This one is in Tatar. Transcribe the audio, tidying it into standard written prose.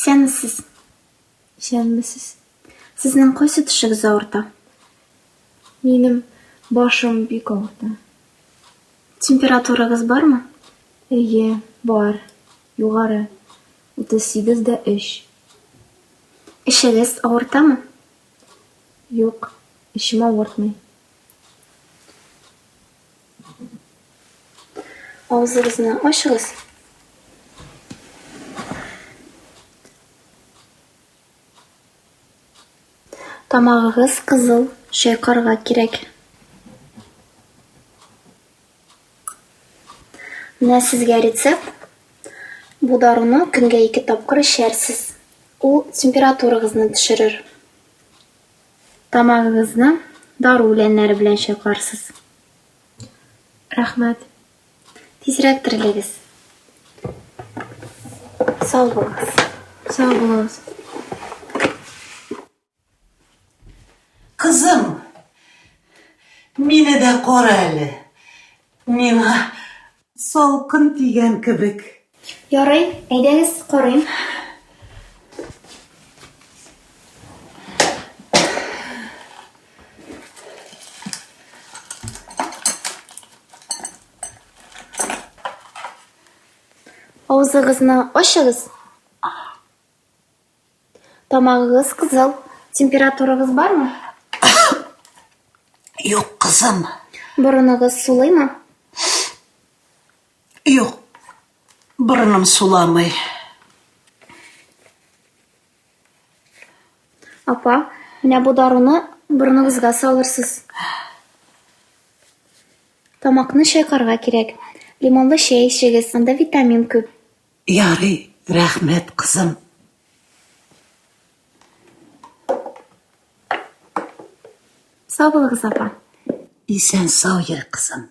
Исәнмесез. Исәнмесез. Сезнең кайсы төшегез авырта? Минем башым бик авырта. Температурагыз бармы? Әйе, бар. Югары. 38 дә 3. Эчегез авыртамы? Юк, эчем авыртмый. Авызыгызны ачыгыз. Тамагыгыз кызыл, чайкарга кирәк. Менә сезгә рецепт. Бу даруны көнгә ике тапкыр эчәрсез. Ул температурагызны төшерер. Тамагыгызны дару үләннәре белән чайкарсыз. Рәхмәт. Тизрәк терелегез. Сау булыгыз. Сау булыгыз. Кызым, мине дә кара әле. Миңа салкын тигән кебек. Ярый, әйдәгез, карыйм. Авызыгызны ачыгыз. Тамагыгыз кызыл. Температурагыз бармы? Юк, кызым. Борыныгыз сулыймы? Юк, борыным суламый. Апа, менә бу даруны борыныгызга салырсыз. Тамакны чайкарга кирәк. Лимонлы чәй эчегез, анда витамин күп. Ярый, рәхмәт, кызым. Сау булыгыз, апа. Исән-сау йөр, кызым.